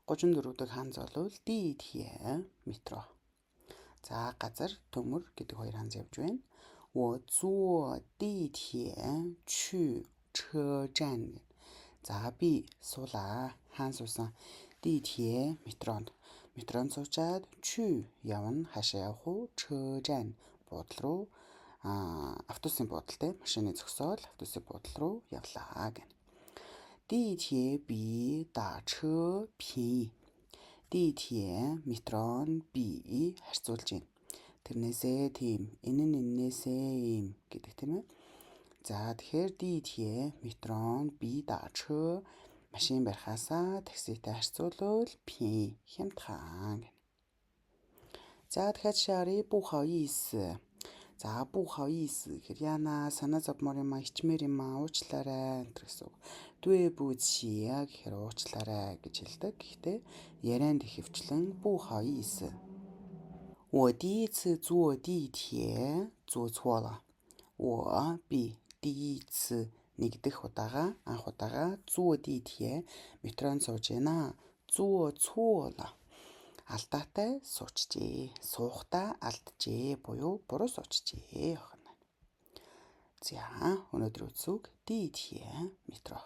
34 дахь ханз бол 地铁 метро. За, газар, төмөр гэдэг хоёр ханз явж байна. 我坐地铁去车站. За, би суулаа. Хаана суусан? 地铁 метронд. Метронд суучаад 去 явна. Хаашаа явах уу? 车站 буудлын руу, автобусын буудалтай, машины зогсоол, автобусын буудлын руу явлаа гэнэ. 地铁比打车便宜. 地铁 метро нь 比 харьцуулж байна. Тэрнээсээ тийм, энэ нь эннээсээ ийм гэдэг, тийм ээ. За, тэгэхээр 地铁 метро нь 比打车 машин барихаасаа такситай харьцуулбал 便宜 хямдхан гэнэ. За, дахиад шаарыг 不好意思. За, 不好意思 гэхээр яана санаа зовмоор юм а, хичмээр юм а, уучлаарай энэ гэсэн үг. 对不起 гэхээр уучлаарай гэж хэлдэг. Гэхдээ ярианд ихэвчлэн 不好意思. 我第一次坐地铁坐错了. 我 би 第一次 нэг дэх удаага, анх удаага 坐地铁 метронд сууж байна. 坐错了. Алдаатай суучжээ. Суухдаа алджээ буюу буруу суучжээ байна. За, өнөөдөр үгс 地铁 метро.